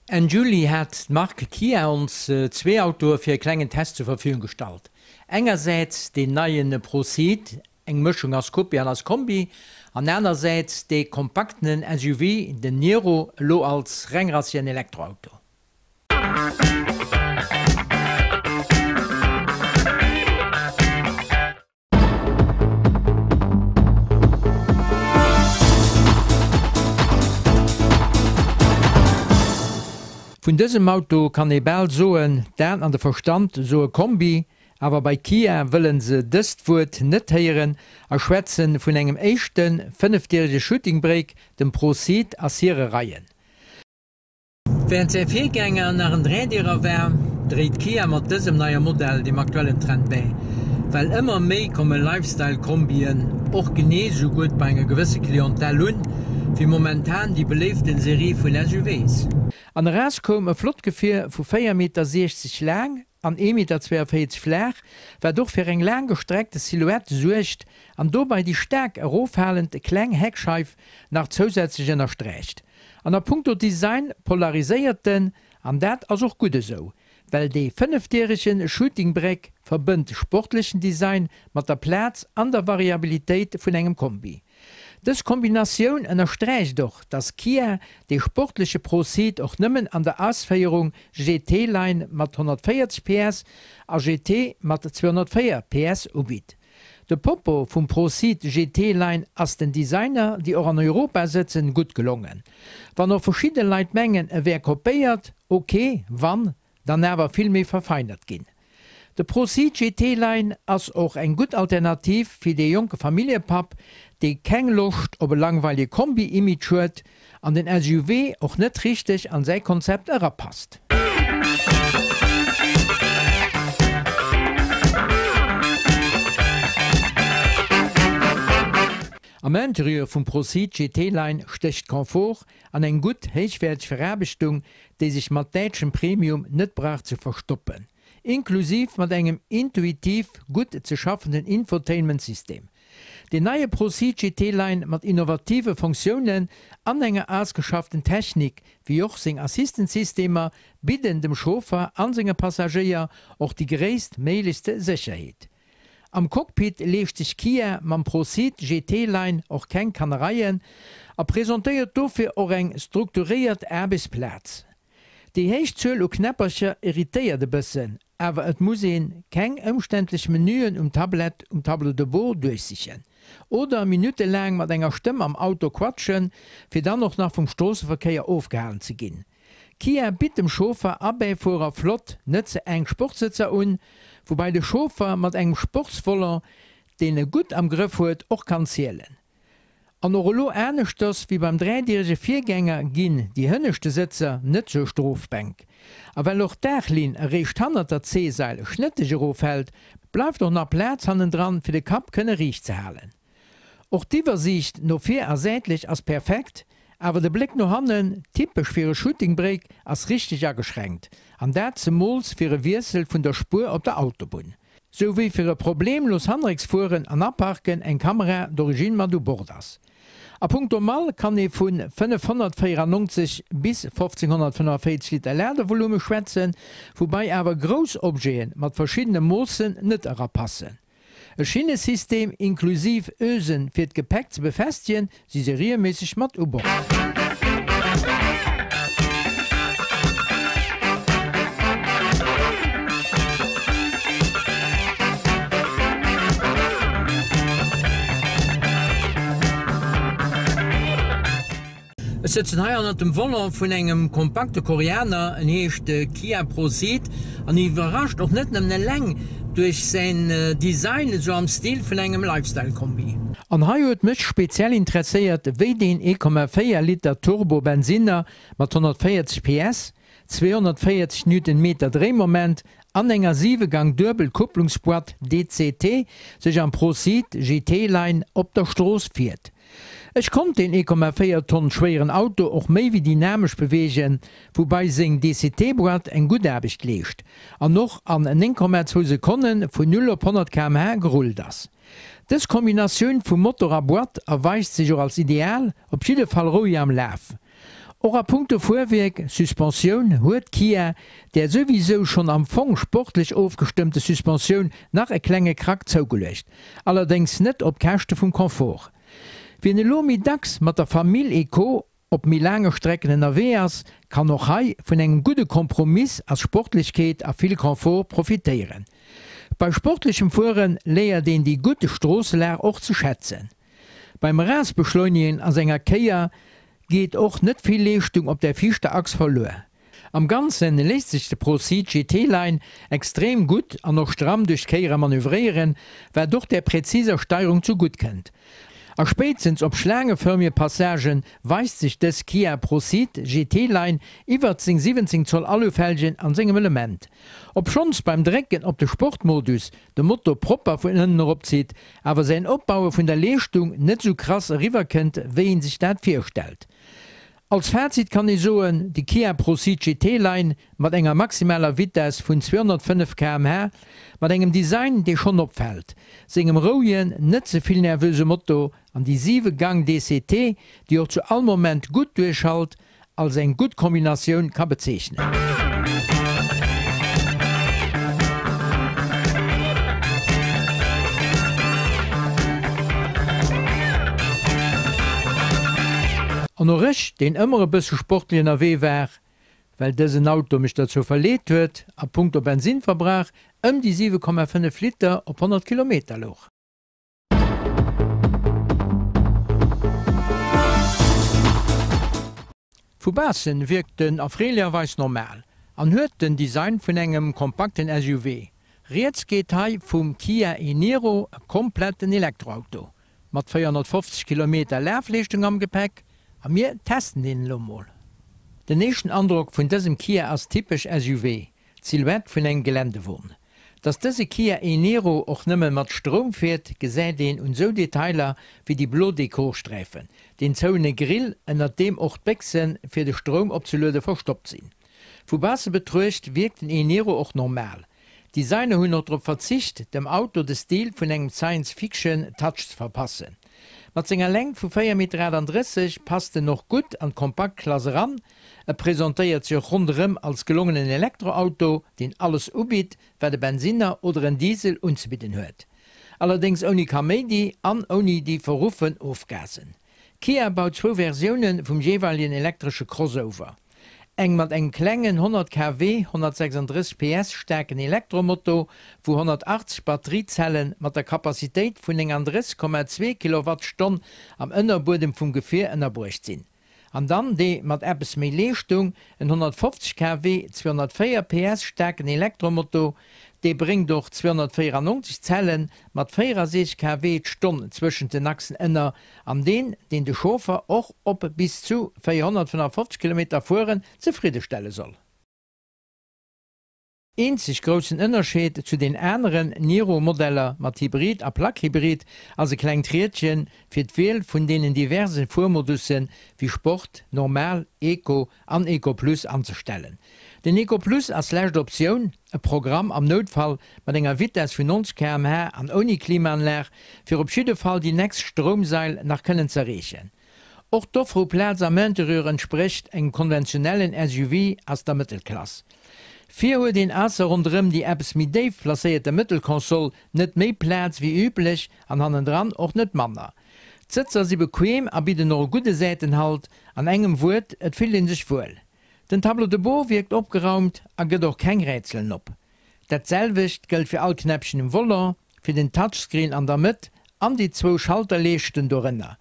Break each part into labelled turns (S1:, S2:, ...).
S1: Enn Juli hat d'Mark Kia ons zwee Autoe fir e klengen Test zur Verfügung gestallt. Engersäits deen neie Proceed, eng Mëschung ass Coupé an ass Kombi, an anersäits dee kompaktenen SUV, den Niro, elo als rengrassien Elektroauto. Vun dësem Auto kann ee bal soen, d'Aen an de Verstand soe Kombi, awer bei Kia wëllen se dëst Wuert net héieren a schwätzen vun engem éischte fënnefdierege Shooting Brake, dem Proceed ass hire Reien. Wärend säi Virgänger nach en Dräidierer war, dréit Kia mat dësem neie Modell dem aktuellen Trend bäi. Well ëmmer méi komme Lifestyle-Kombien och genee sou gutt bei enger gewësse Clientèle un, wéi momentan déi beléiften Serie vun SUVs. An eraus koum e flott Gefier vu 4,60 Meter laang an 1,42 Meter flaach, wat och fir eng laang gestreckte Silhouette suergt an dobei déi staark erofhalend kleng Heckscheif nach zousätzlech ënnersträicht. An a punkto Design polariséiert en, an dat ass och gutt esou, well dee fënnefdierege Shooting Brake verbënnt sportlechen Design mat der Plaz an der Variabilitéit vun engem Kombi. Dës Kombinatioun ënnersträicht och, dass Kia dee sportleche Proceed och nëmmen an der Ausféierung GT Line mat 140 PS a GT mat 204 PS ubitt. De Popo vum Proceed GT Line ass den Designer, déi och an Europa sëtzen, gutt gelongen. Wann och verschidde Leit mengen e wär kopéiert, ok, wann, dann awer vill méi verfeinert ginn. De Proceed GT Line ass och eng gutt Alternativ fir dee jonke Familljepapp, dee keng Loscht op e langweilige Kombi-Image huet an den SUV och net richteg an säi Konzept erapasst. Am Interieur vum Proceed GT Line stécht Confort an eng gutt, héichwäerteg Veraarbechtung, déi sech mat däitschem Premium net brauch ze verstoppen, inklusiv mat engem intuitiv gutt ze schaffenden Infotainment-System. Deen neie Proceed GT Line mat innovative Fonctiounen an enger ausgeschafften Technik, wéi och seng Assistant-Systemer, bidden dem Chauffer an senge Passagéier och déi gréisst méiglechste Sécherheet. Am Cockpit leescht sech Kia mam Proceed GT Line och keng Kannereien a presentéiert dofir och eng strukturéiert Aarbechtsplaz. Déi héich Zuel u Knäppercher irritéiert e bëssen, awer et muss een keng ëmständlech Menüen um Tablett um Tableau de bord duerchsichen oder minuttelaang mat enger Stëmm am Auto quatschen, fir dann och nach vum Stroosseverkéier ofgehalen ze ginn. Kia bitt dem Chauffer a Bäifuerer flott, net ze enk Sportsëtzer un, woubai de Chauffer mat engem Sportsvolant, deen e gutt am Grëff huet, och kann zielen. An och elo aneschters wéi beim dräidierege Virgänger ginn déi hënneschte Sëtzer net zur Strofbänk. A well och d'Daachlinn eréischt hannert der C-Sail schnëtteg eroffält, bleift och nach Plaz hannendran fir de Kapp kënne riicht ze halen. Och d'Iwwersiicht no vir a säitlech ass perfekt, awer de Bléck no hannen, typesch fir e Shooting Brake, ass richteg ageschränkt, an dat zemools fir e Wiessel vun der Spuer op der Autobunn. Sou wéi fir e problemlos Hannerrécksfueren an Aparken eng Kamera d'origine mat u Bord ass. A punkto Mall kann ee vu 594 bis 1545 Liter Ladevolume schwätzen, woubai awer grouss Objete mat verschiddene Moossen net erapassen. E Schinnesystem inklusiv Ösen fir d'Gepäck ze befestegen si serieméisseg mat u Bord. Ech sëtzen hei annert dem Volant vun engem kompakte Koreaner, en heescht Kia Proceed an iwwerrascht och net nëmmen eleng duerch säin Design esou am Stil vun engem Lifestyle-Kombi. An hei huet mech speziell interesséiert wéi deen 1,4 Liter Turbo Bensinner mat 140 PS, 240 Newtonmeter Dréimoment an enger 7 Gang Duebel Kupplungsboîte DCT sech am Proceed GT Line op der Strooss fiert. Ech konnt deen 1,4 Tonn schwéieren Auto och méi wéi dynamesch beweegen, woubai seng DCT-Boîte eng gutt Aarbecht leescht an och an 9,2 Sekonne vun 0 op 100 km/h gerullt ass. Dës Kombinatioun vu Motor a Boîte erweist sech och als ideal, op jidde Fall roueg am Laf. Och a punkto Fuerwierk, Suspensioun, huet Kia där souwisou schonn am Fong sportlech ofgestëmmte Suspensioun nach e klenge Krack zougeluecht, allerdéngs net op Käschte vum Confort. Wien elo méi dacks mat der Famill Eco op méi laange Strecken ënnerwee ass, kann och hei vun engem gudde Kompromiss ass Sportlechkeet a vill Confort profitéieren. Bei sportlechem Fuere léiert een déi gutt Stroosselag och ze schätzen. Beim Erasbeschleunegen ass enger Kéier geet och net vill Leeschtung op der viischter Achs verluer. Am Ganzen léisst sech de Proceed GT Line extrem gutt an och stramm duerch d'Kéiere manövréieren, wat och der präziser Steierung zu gutt kënnt. A spéitstens op schlaangefërmege Passagë weist sech dës Kia Proceed GT Line iwwert seng 17 Zoll Alufelgen an sengem Element. Obschonns beim Drécken op de Sportmodus de Motor propper vun ënnen eropzitt, awer säin Opbaue vun der Leeschtung net sou krass eriwwerkënnt wéi een sech dat virstellt. Als Fazit kann ee soen, de Kia Proceed GT Line mat enger maximaler Vitess vun 205 km/h, mat engem Design dee schonn opfält, sengem rouegen, net ze vill nervöse Motor an déi 7 Gang DCT, déi och zu all Moment gutt duerchhalt, als eng gutt Kombinatioun ka bezeechnen. An och ech, deen ëmmer e bësse sportlech ënnerwee war, well dësen Auto mech derzou verleet huet, a punkto Bensinverbrauch ëm déi 7,5 Liter op 100 Kilometer louch. Vu baussen wierkt den erfreelerweis normal an huet den Design vun engem kompakten SUV. Rieds geet hei vum Kia e-Niro, e kompletten Elektroauto mat 450 Kilometer Lafleeschtung am Gepäck a mir testen deen elo mol. Den éischten Androck vun dësem Kia ass typesch SUV, d'Silhouette vun engem Geländewon. Dass dëse Kia e-Niro och nëmme mat Stroum fiert, gesäit een un sou Detailer wéi déi blo Dekorsträifen, deen zouene Grill, ënnert deem och d'Béchse fir de Stroum opzeluede verstoppt sinn. Vu bausse betruecht wierkt den e-Niro och normal. D'Designer hunn och drop verzicht, dem Auto de Stil vun engem Science-Fiction-Touch ze verpassen. Mat senger Längt vu 4,38 Meter passt en och gutt an d'kompakt Klass eran. E presentéiert sech och ronderëm als gelongenen Elektroauto, deen alles ubitt, wat e Bensinner oder en Diesel unzebidden huet. Allerdéngs ouni Kaméidi an ouni déi verruffen Ofgasen. Kia baut zwou Versioune vum jeeweilegen elektresche Crossover. Eng mat engem klengen 100 kW, 136 PS staarken Elektromotor, wou 180 Batteriezelle mat der Capacitéit vun 39,2 Kilowattstonn am Ënnerbuedem vum Gefier ënnerbruecht sinn. An dann dee mat eppes méi Leeschtung, en 150 kW, 204 PS staarken Elektromotor, dee bréngt och 294 Zelle mat 64 kW d'Stonn zwëschent den Achsen ënner, an deen, deen de Chauffer och op bis zu 455 Kilometer Fueren zefriddestelle soll. Eenzeg groussen Ënnerscheed zu den aneren Niro-Modeller mat Hybrid a Plug-Hybrid ass e klengt Riedchen fir d'Wiel vun deenen diverse Fuermodusse wéi Sport, Normal, Eco an Eco Plus anzestellen. Den Eco Plus ass lescht Optioun, e Programm am Noutfall mat enger Vitess vun 90 km/h an ouni Klimaanlag, fir op jidde Fall déi nächst Stroumsail nach kënnen z'erreechen. Och d'Offre u Plaz am Interieur entsprécht engem konventionellen SUV aus der Mëttelklass. Vir huet een ausser ronderëm déi eppes méi déif placéierte Mëttelkonsole net méi Plaz wéi üblech an hannendran och net manner. D'Sëtzer si bequem a bidden och e gudde Säitenhalt, an engem Wuert, et fillt ee sech wuel. Den Tableau de bord wierkt opgeraumt a gëtt och keng Rätselen op. Dat selwecht gëllt fir all Knäppchen um Volant, fir den Touchscreen an der Mëtt an déi zwou Schalterleeschten dorënner.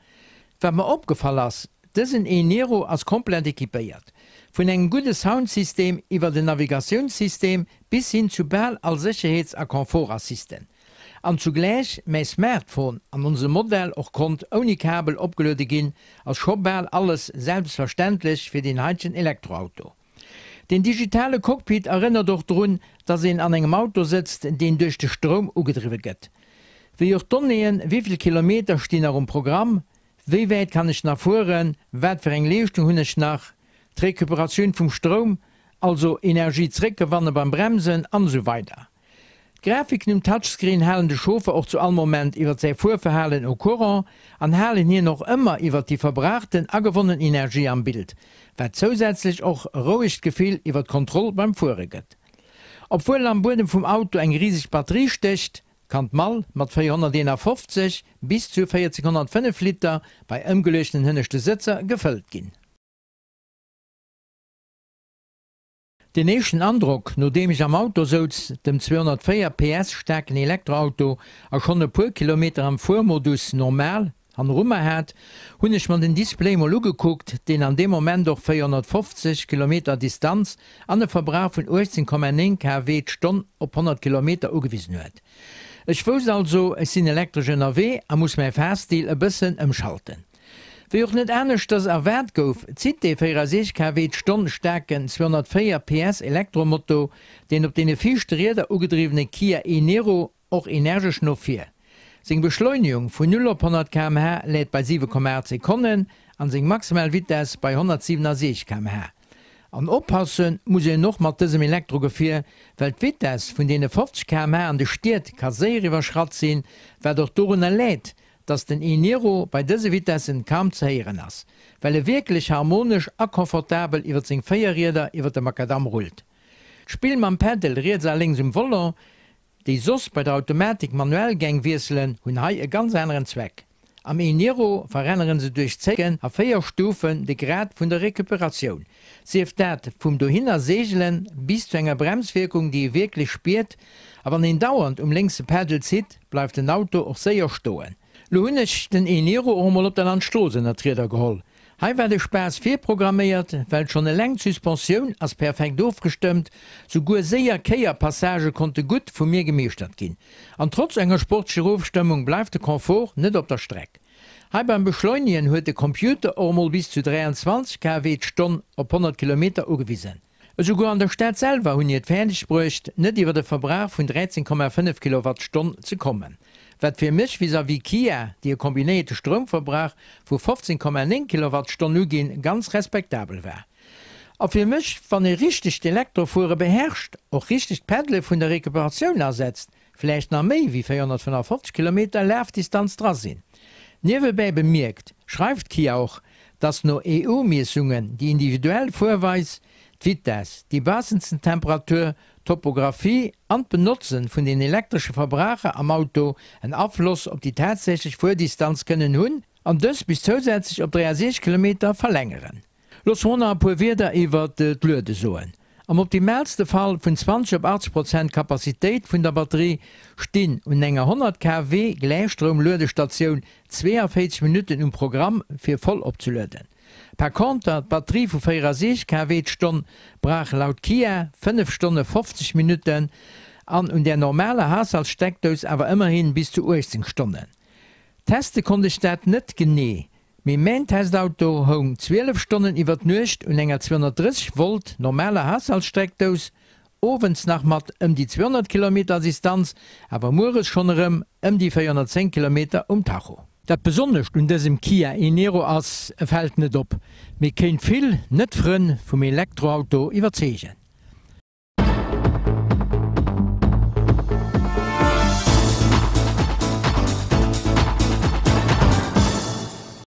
S1: Wat mer opgefall ass, dësen e-Niro ass komplett equipéiert. Vun engem gudde Soundsystem iwwert en Navigatiounssystem bis hin zu bal all Sécherheets a Komfortassisten. An zugläich mäi Smartphone an onsem Modell och konnt ouni Kabel opgeluede ginn, ass scho bal alles selbstverständlech fir deen heitegen Elektroauto. Den digitale Cockpit erënnert och drun, dass een an engem Auto sëtzt, deen duerch de Stroum ugedriwwe gëtt. Wéi och d'Donnéeën, wéi vill Kilometer stinn nach um Programm, wéi wäit kann ech nach fueren, wat fir eng Leeschtung hunn ech nach, d'Recuperatioun vum Stroum, also Energie zréckgewanne beim Bremsen an esou weider. D'Grafiken um Touchscreen halen de Chauffer och zu all Moment iwwer säi Fuerverhalen au courant an halen hien och ëmmer iwwer déi verbrauchten a gewonnen Energie am Bild, wat zousätzlech och e rouegt Gefill iwwer d'Kontroll beim Fuere gëtt. Obwuel am Buedem vum Auto eng riseg Batterie stécht, kann d'Mall mat 451 bis zu 1405 Liter bei ëmgeluechten hënneschte Sëtzer gefëllt ginn. Den éischten Androck, nodeem ech am Auto souz, dem 204 PS staarken Elektroauto, a schonn e puer Kilometer am Fuermodus normal hanneru mer hat, hunn ech mer den Display mol ugekuckt, deen an deem Moment och 450 Kilometer Distanz an e Verbrauch vun 18,9 kW d'Stonn op 100 Kilometer ugewisen huet. Ech wousst also, ech sinn elektresch ënnerwee a muss mäi Fahrstil e bëssen ëmschalten. Wéi och net aneschters erwaart gouf, zitt dee 64 kW d'Stonn staarken 204 PS Elektromoto deen op deene viischte Rieder ugedriwwene Kia e-Niro och energesch no vir. Seng Beschleunegung vun 0 op 100 km/h läit bei 7,8 Sekonnen an seng maximal Vitess bei 167 km/h. An oppasse muss een och mat dësem Elektrogefier, well d'Vitess vun deene 50 km/h an de Stied ka séier iwwerschratt sinn, wat och dorunner läit, dass den e-Niro bei dëse Vitessen kaum ze héieren ass, well e wierklech harmonesch a confortabel iwwer seng 4 Rieder iwwer de Makadamm rullt. D'Spill mam Pedal riets a lénks um Volant, déi soss bei der Automatik manuell Gäng wiesselen, hunn hei e ganz aneren Zweck. Am e-Niro verännere se duerch Zécken a 4 Stufen de Grad vun der Recuperatioun, sief dat vum dohinner seegelen bis zu enger Bremswierkung, déi ee wierklech spiert, A wann een dauernd um lénkse Pedal zitt, bleift den Auto och séier stoen. Lo hunn ech den e-Niro och emol op der Landstrooss ënnert d'Rieder geholl. Hei war de Spaass virprogramméiert, well schonn eleng d'Suspensioun ass perfekt ofgestëmmt, souguer séier Kéierpassagë konnte gutt vu mir gemeeschtert ginn. An trotz enger sportlecher Ofstëmmung bleift de Confort net op der Streck. Hei beim Beschleunegen huet de Computer och emol bis zu 23 kW d'Stonn op 100 Kilometer ugewisen. Esouguer an der Stad selwer hunn et fäerdeg bruecht, net iwwer e Verbrauch vun 13,5 Kilowattstonn ze kommen, wat fir mech vis-à-vis Kia, déi e kombinéierte Stroumverbrauch vu 15,9 Kilowattstonn uginn, ganz respektabel war. A fir mech, wann ee richteg d'Elektrofuere beherrscht, och richteg d'Peddele vun der Recuperatioun asetzt, vläicht nach méi wéi 455 Kilometer Lafdistanz dra sinn. Niewebäi bemierkt, schreift Kia och, dass no EU-Miessungen déi individuell Fuerweis, d'Vitess, déi Bassenzentemperatur, d'Topographie an d'Benotze vun den elektresche Verbraucher am Auto en Afloss op déi tatsächlech Fuerdistanz kënnen hunn an dës bis zousätzlech op 63 Kilometer verlängeren. Loosse mer nach e puer Wierder iwwert d'Luede soen. Am optimaalste Fall vun 20 op 80 Prozent Capacitéit vun der Batterie stinn un enger 100 kW Gläichstroum-Luedestatioun 42 Minutten um Programm fir voll opzelueden. Par conter, d'Batterie vu 64 kW d'Stonn brauch laut Kia 5 Stonne 50 Minutten an un där normaler Haushaltssteckdous awer ëmmerhin bis zu 18 Stonnen. Teste konnt ech dat net genee, Mee mäin Testauto houng 12 Stonnen iwwer d'Nuecht un enger 230 Volt normaler Haushaltssteckdous, owends nach mat ëm déi 200 Kilometer Distanz, awer mueres schonn erëm ëm déi 410 Kilometer um Tacho. Dat Besonnescht un dësem Kia e-Niro ass, e fält net op, mee kéint vill Net-Frënn vum Elektroauto iwwerzeegen.